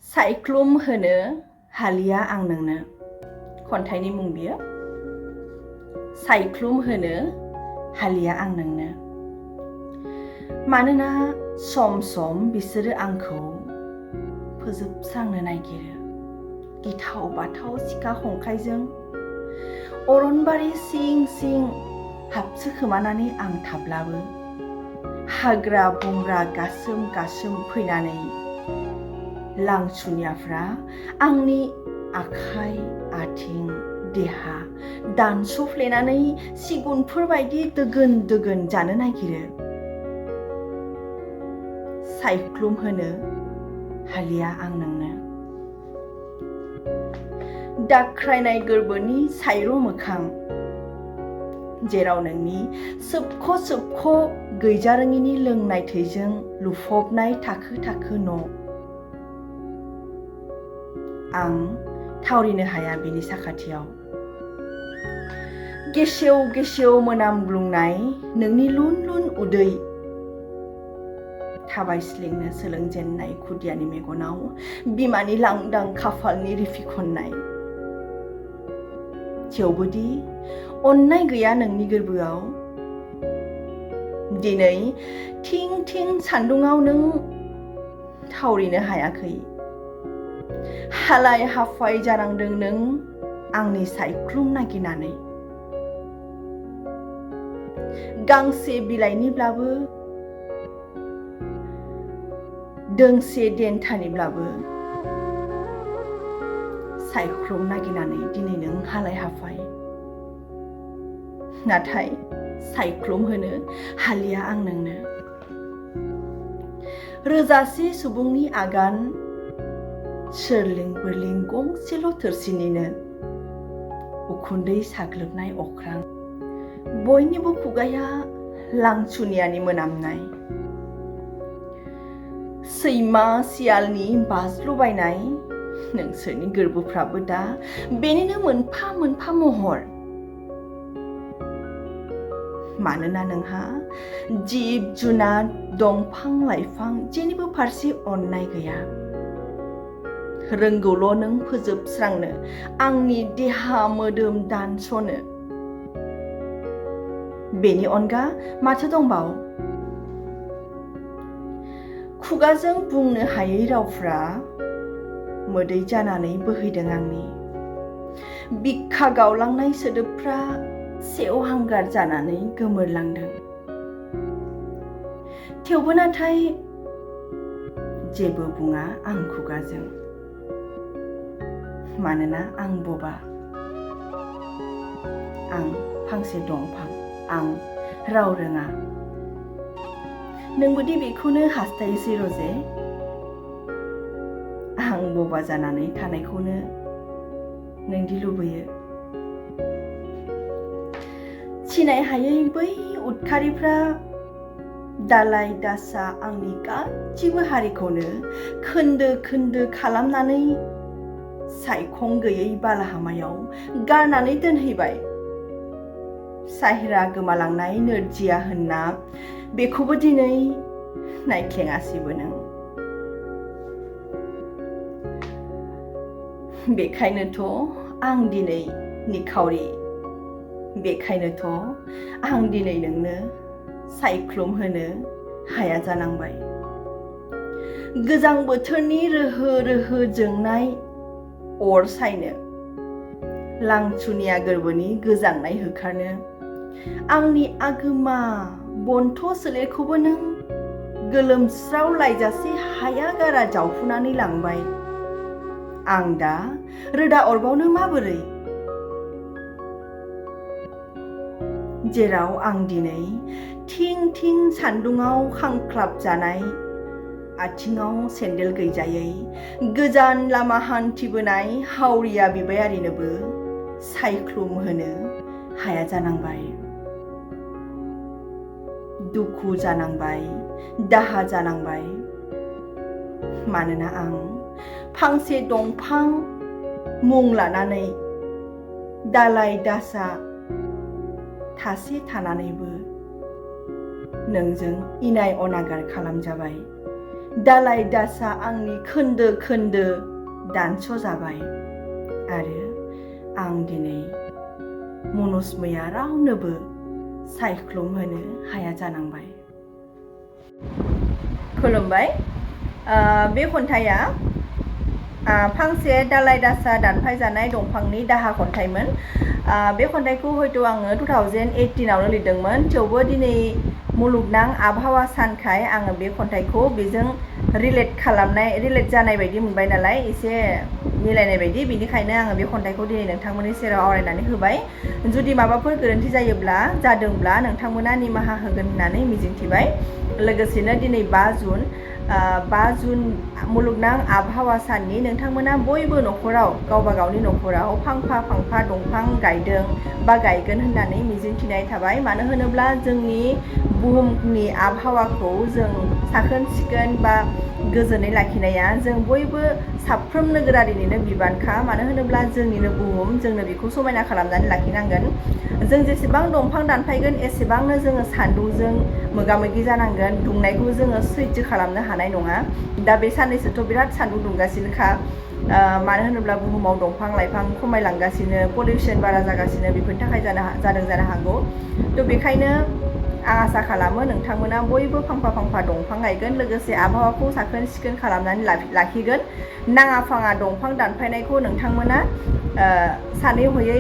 सायख्लुम होनो हालिया आं नोंनो खन्थाइनि मुं बियो सायख्लुम होनो हालिया आं नोंनो मानोना सम सम बिसोरो आंखौ फोजोबस्रांनो नागिरो गिथाव बाथाव सिखा खंखाइजों अरनबारि सिं सिं हाबसोखोमानानै आं थाब्लाबो हाग्रा बंग्रा गासोम गासोम फैनानै लांसुनियाफ्रा आंनि आखाइ आथिं देहा दानस'फ्लेनानै सिगुनफोर बायदि दोगोन दोगोन जानो नागिरो सायख्लुम होनो हालिया आं नोंनो दाख्रायनाय गोरबोनि सायर' मोखां जेराव नोंनि सोबख' सोबख' गैजारोङिनि लोंनाय थैजों लुफबनाय थाखो थाखो न' आं थावरिनो हाया बिनि साखाथियाव गेसेव गेसेव मोनामग्लुंनाय नोंनि लुन लुन उदै थाबायस्लिंनो सोलोंजेननाय खुदियानि मेगनाव बिमानि लांदां खाफालनि रिफिखननाय थेवबोदि अननाय गैया नोंनि गोरबोआव दिनै थिं थिं सान्दुङाव नों थावरिनो हायाखै हालाय हाफाय जानांदों नों आंनि सायख्लुम नागिरनानै गांसे बिलाइनिब्लाबो दोंसे देन्थानिब्लाबो सायख्लुम नागिरनानै दिनै नों हालाय हाफाय नाथाय सायख्लुम होनो हालिया आं नोंनो रोजासे सुबुंनि आगान सोरलिं बोरलिं गंसेल' थोरसिनिनो उखुन्दै साग्लोबनाय अख्रां बयनिबो खुगाया लांसुनियानि मोनामनाय सैमा सियालनि बाज्ल'बायनाय नोंसोरनि गोरबोफ्राबो दा बेनिनो मोनफा मोनफा महर मानोना नोंहा जिब जुनार दंफां लाइफां जेनिबो फारसे अननाय गैया रोंगौल' नों फोजोबस्रांनो आंनि देहा मोदोम दानस'नो बेनि अनगा माथो दंबावो खुगाजों बुंनो हायै रावफ्रा मोदै जानानै बोहैदों आंनि बिखा गावलांनाय सोदोबफ्रा सेवहांगार जानानै गोमोरलांदों थेवबो नाथाय जेबो बुङा आं खुगाजों मानोना आं बबा आं फांसे दंफां आं राव रोङा नोंबोदि बेखौनो हास्थायोसै रजे आं बबा जानानै थानायखौनो नोंदि लुबैयो सिनाय हायै बै उदखारिफ्रा दालाय दासा आंनि गासिबो हारिखौनो खोन्दो खोन्दो खालामनानै सायखं गैयै बालाहामायाव गारनानै दोनहैबाय साहिरा गोमालांनाय नोरजिया होनना बेखौबो दिनै नायख्लेङासैबो नों बेखायनोथ' आं दिनै निखावरि बेखायनोथ' आं दिनै नोंनो सायख्लुम होनो हाया जानांबाय गोजां बोथोरनि रोहो रोहो जोंनाय अर सायनो लांसुनिया गोरबोनि गोजांनाय होखारनो आंनि आगोमा बन्थ' सोलेरखौबो नों गोलोमस्राव लायजासे हाया गारा जावफुनानै लांबाय आं दा रोदा अरबावनो माबोरै जेराव आं दिनै थिं थिं सान्दुङाव खांख्लाब जानाय आथिङाव सेन्देल गैजायै गोजान लामा हान्थिबोनाय हावरिया बिबायारिनोबो सायख्लुम होनो हाया जानांबाय दुखु जानांबाय दाहा जानांबाय मानोना आं फांसे दंफां मुं लानानै दालाय दासा थासे थानानैबो नोंजों इनाय अनागार खालामजाबाय दालाय दासा आंनि खोन्दो खोन्दो दानस' जाबाय आरो आं दिनै मनस्मया रावनोबो सायख्लुम होनो हाया जानांबाय। खुलुमबाय। बे खन्थाइया फांसे दालाय दासा दानफाय जानाय दंफांनि दाहा खन्थाइमोन। बे खन्थाइखौ हयथ' आङो 2018आवनो लिरदोंमोन, थेवबो दिनै मुलुगनां आबहावा सानखाय आङो बे खन्थाइखौ बेजों रिलेट जानाय बायदि मोनबाय नालाय, एसे मिलायनाय बायदि, बेनिखायनो आङो बे खन्थाइखौ दिनै नोंथांमोननि सेराव आवरायनानै होबाय। जुदि माबाफोर गोरोन्थि जादोंब्ला नोंथांमोना निमाहा होगोन होननानै मिजिंथिबाय। लोगोसेनो दिनै 5 जुन मुलुगनां आबहावा साननि नोंथांमोना बयबो न'खराव गावबा गावनि न'खराव फांफा फांफा दंफां गायदों बा गायगोन होननानै मिजिंथिनाय थाबाय। मानो होनोब्ला जोंनि बुहुमनि आबहावाखौ जों साखोन सिखोन बा गोजोनै लाखिनाया जों बयबो साफ्रोम नोगोरारिनिनो बिबानखा। मानो होनोब्ला जोंनिनो बुहुम, जोंनो बेखौ समायना खालामनानै लाखिनांगोन। जों जेसेबां दंफां दानफायगोन एसेबांनो जोङो सान्दुंजों मोगा मोगि जानांगोन, दुंनायखौ जोङो सैज्य खालामनो हानाय नङा। दा बे साननैसोथ' बिराद सान्दुं दुंगासिनोखा, मानो होनोब्ला बुहुमाव दंफां लाइफां खमायलांगासिनो, पलिउसन बारा जागासिनो, बेफोरनि थाखाय जादों जानो हागौ। थ' बेखायनो आं आसा खालामो नोंथांमोना बयबो फांफा फांफा दंफां गायगोन, लोगोसे आबहावाखौ साखोन सिखोन खालामनानै लाखिगोन। नाङा फाङा दंफां दानफायनायखौ नोंथांमोना सानै हयै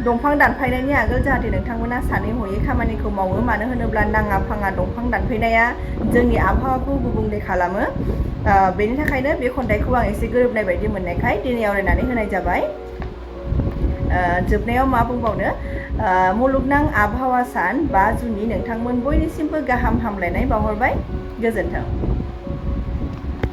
दंफां दानफायनायनि आगोल जाहाथे नोंथांमोना सानै हयै खामानिखौ मावो। मानो होनोब्ला नाङा फाङा दंफां दानफायनाया जोंनि आबहावाखौ गुबुंले खालामो। बेनि थाखायनो बे खन्थाइखौ आं एसे गोरोबनाय बायदि मोननायखाय दिनै आवरायनानै होनाय जाबाय। जोबनायाव मा बुंबावनो, मुलुगनां आबहावा सान 5 जुननि नोंथांमोन बयनिसिमबो गाहाम हामलायनाय बावहरबाय। गोजोन्थों।